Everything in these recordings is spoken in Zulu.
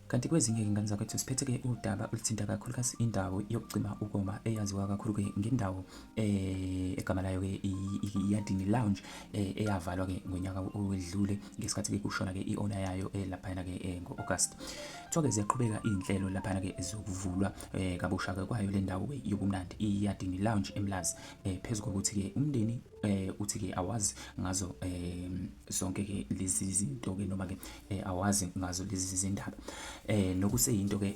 Kanti kwezinye izingane zakwethu siphethe-ke udaba oluthinta kakhulukazi indawo yokucima ukoma eyaziwa kakhulu-ke ngendawo egama layo-ke iYadini Lounge eyavalwa-ke ngonyaka owedlule ngesikhathi-ke kushona-ke i-owner yayo laphayana-ke ngo-August. Kuthiwa-ke ziyaqhubeka iy'nhlelo laphayana-ke zokuvulwa kabusha-ke kwayo le ndawo-ke yobumnandi iYadini Lounge eMlazi phezu kokuthi-ke umndeni uthi ke awazi ngazo zonke ke lezi zinto ke noma ke awazi ngazo lezi zindaba nokuseyinto ke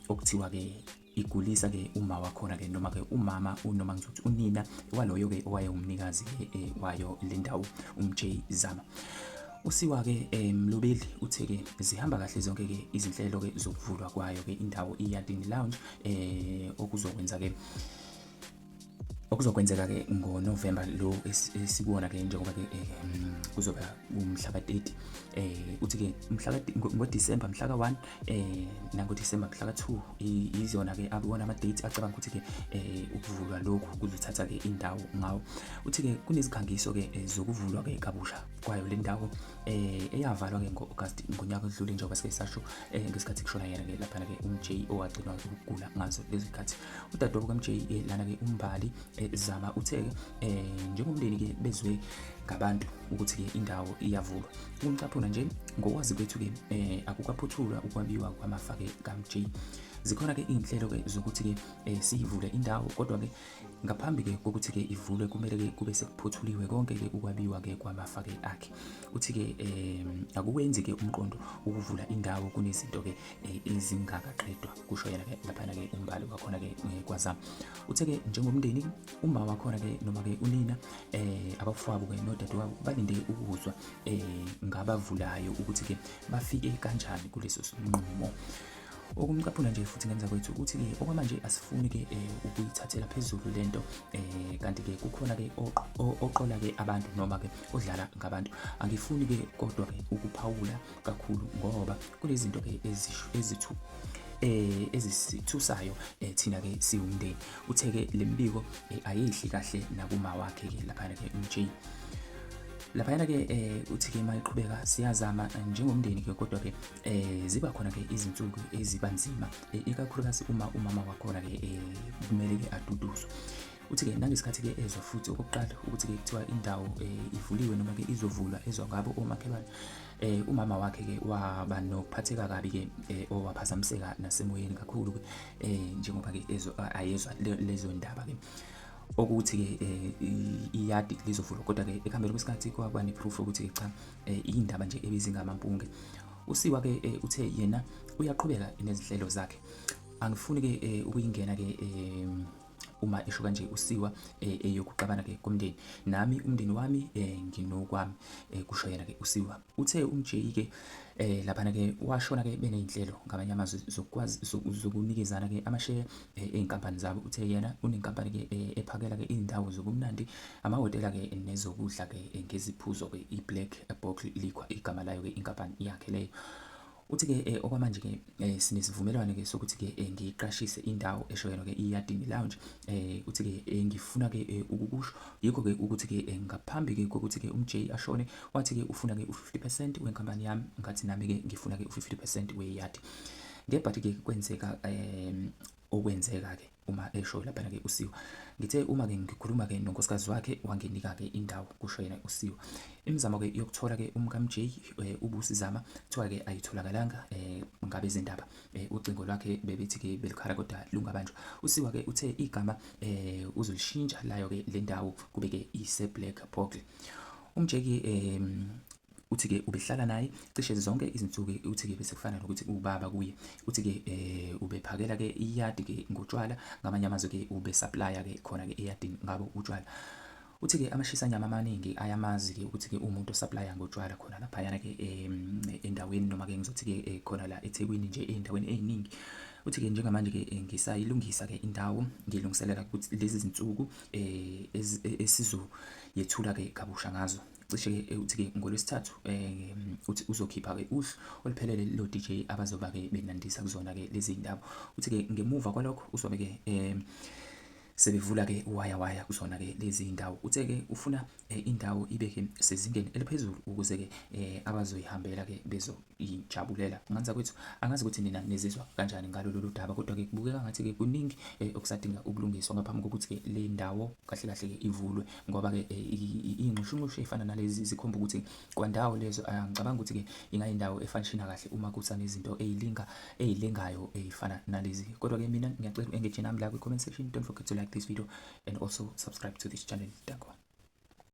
okuthiwa ke igulisa ke uma wakhona ke noma ke umama unoma ngizothi unina waloyo ke owayewumnikazi ke wayo le ndawo uMJ Zama. Usiwa ke Mlobeli uthe ke zihamba kahle zonke ke izinhlelo ke zokuvulwa kwayo ke indawo iYadini Lounge okuzokwenza ke Okuzokwenzeka-ke ngoNovemba lo esikuwona-ke njengoba-ke kuzoba umhla ka-30 uthi-ke mhla ngoDisemba mhla ka-1 nangoDisemba mhla ka-2 yizona-ke akuwona ama-date acabanga ukuthi-ke ukuvulwa lokhu kuzothatha-ke indawo ngawo. Uthi-ke kunezikhangiso-ke zokuvulwa-ke kabusha kwayo le ndawo eyavalwa-ke ngo-August ngonyaka odlule njengoba sike sasho ngesikhathi kushona yena-ke laphana-ke uMJ owagcinwa ukugula ngazo lezi khathi. Udadewabo kaMJ lana-ke uMbali Zama uthe-ke njengomndeni-ke bezwe ngabantu ukuthi-ke indawo iyavulwa. Ukumcaphuna nje ngokwazi kwethu-ke akukaphothulwa ukwabiwa kwamafa-ke kaMJ. Zikhona-ke iy'nhlelo-ke zokuthi-ke siyivule indawo kodwa-ke ngaphambi-ke kokuthi-ke ivulwe kumele-ke kube sekuphothuliwe konke-ke ukwabiwa-ke kwamafa-ke akhe. Uthi-ke akuwenzi-ke umqondo ukuvula indawo kunezinto-ke ezingakaqedwa kusho yena-ke laphana-ke umbali wakhona-ke kwazama. Uthe-ke njengomndeni uma wakhona-ke noma-ke unina abafowabo-ke nodadewabo balinde ukuzwa ngabavulayo ukuthi-ke bafike kanjani kuleso sinqumo. Ukumcaphuna nje futhi ngenza kwethu ukuthi-ke okwamanje asifuni-ke ukuyithathela phezulu lento kanti-ke kukhona-ke oqola-ke abantu noma-ke odlala ngabantu. Angifuni-ke kodwa-ke ukuphawula kakhulu ngoba kunezinto ke ezithu ezisithusayo thina ke siwumndeni. Uthe ke lembiko ayehli kahle nakuma wakhe ke laphana ke uMJ. Laphayana ke uthi ke mayiqhubeka siyazama njengomndeni ke kodwa ke ziba khona ke izinsuku ezibanzima ikakhulukazi uma umama wakhona ke kumele ke aduduzwe. Uthi-ke nangesikhathi-ke ezwa futhi okokuqala ukuthi-ke kuthiwa indawo ivuliwe noma-ke izovulwa ezwa ngabo omakhelwane umama wakhe-ke waba nokuphatheka kabi-ke owaphazamiseka nasemoyeni kakhulu-ke njengoba-ke ayezwa lezo ndaba-ke okuthi-ke iyadi lizovulwa kodwa-ke ekuhambeni kwesikhathi kwaba ne-proof ukuthi-ke cha iy'ndaba nje ebezingamampunge. Usiwa-ke uthe yena uyaqhubeka nezinhlelo zakhe. Angifuni-ke ukuyingena-ke Uma esho kanje uSiwa eyokuxabana ke komndeni. Nami umndeni wami nginokwami kusho yena ke uSiwa. Uthe uMJ ke laphana ke washona ke beney'nhlelo ngamanye amazwi zokwazi zokunikezana ke amasheya ey'nkampani zabo. Uthe yena unenkampani ke ephakela ke iy'ndawo zobumnandi, amahhotela ke nezokudla ke ngeziphuzo ke i-Black Bottle Liquor igama layo ke inkampani yakhe leyo. Uthi-ke okwamanje-ke sinesivumelwano-ke sokuthi-ke ngiyiqashise indawo esho yena-ke iYadini Lounge. Uthi-ke ngifuna-ke ukukusho yikho-ke ukuthi-ke ngaphambi-ke kokuthi-ke uMJ ashone wathi-ke ufuna-ke u-50 percent wenkampani yami ngathi nami-ke ngifuna-ke u-50 percent weyadi. Ngebhadi-ke kwenzeka okwenzeka-ke uma esho laphana-ke uSiwa. Ngithe uma-ke ngikhuluma-ke nonkosikazi wakhe wanginika-ke indawo, kusho yena uSiwa. Imizamo-ke yokuthola-ke umkaMJ uBusi Zama kuthiwa-ke ayitholakalanga ngabezindaba. Ucingo lwakhe bebethi-ke belukhala kodwa lungabanjwa. USiwa-ke uthe igama uzolishintsha layo-ke le ndawo kube-ke ise-Black Bottle. UMJ-ke Uthi-ke ubehlala naye cishe zonke izinsuku uthi-ke bese kufana nokuthi ubaba kuye. Uthi-ke ubephakela-ke iyadi-ke ngotshwala, ngamanye amazwi-ke ubesaplaya-ke khona-ke eyadini ngabo utshwala. Uthi-ke amashisanyama amaningi ayamazi-ke ukuthi-ke uwumuntu osaplaya ngotshwala khona laphayana-ke endaweni noma-ke ngizothi-ke khona la eThekwini nje ey'ndaweni ey'ningi. Uthi-ke njengamanje-ke ngisayilungisa-ke indawo ngilungiselela ukuthi lezi zinsuku esizoyethula-ke kabusha ngazo. Cishe-ke uthi-ke ngoLwesithathu uthi uzokhipha-ke uhlu oluphelele lo-DJ abazoba-ke benandisa kuzona-ke lezi zindawo. Uthi-ke ngemuva kwalokho uzobe-ke. Sebevula ke uwaya waya kuzona ke lezi indawo. Uthe ke ufuna eh, indawo ibe ke sezingeni eliphezulu ukuze ke eh, abazoyihambela ke bezoyijabulela. Nganza kwethu angazi ukuthi nina nizizwa kanjani ngalo lolu daba kodwa ke kubukeka ngathi ke kuningi eh, okusadinga ukulungiswa ngaphambi kokuthi ke le ndawo kahle kahle ke ivulwe ngoba ke iy'nxushunxushu ey'fana nalezi zikhomba ukuthi kwandawo lezo angicabanga ukuthi ke ingayindawo efanshina kahle uma kusanezinto ey'linga ey'lengayo ey'fana nalezi. Kodwa ke mina ngiyacela u-engage nami la kwi-comment section. Don't forget to like this video and also subscribe to this channel. Danko.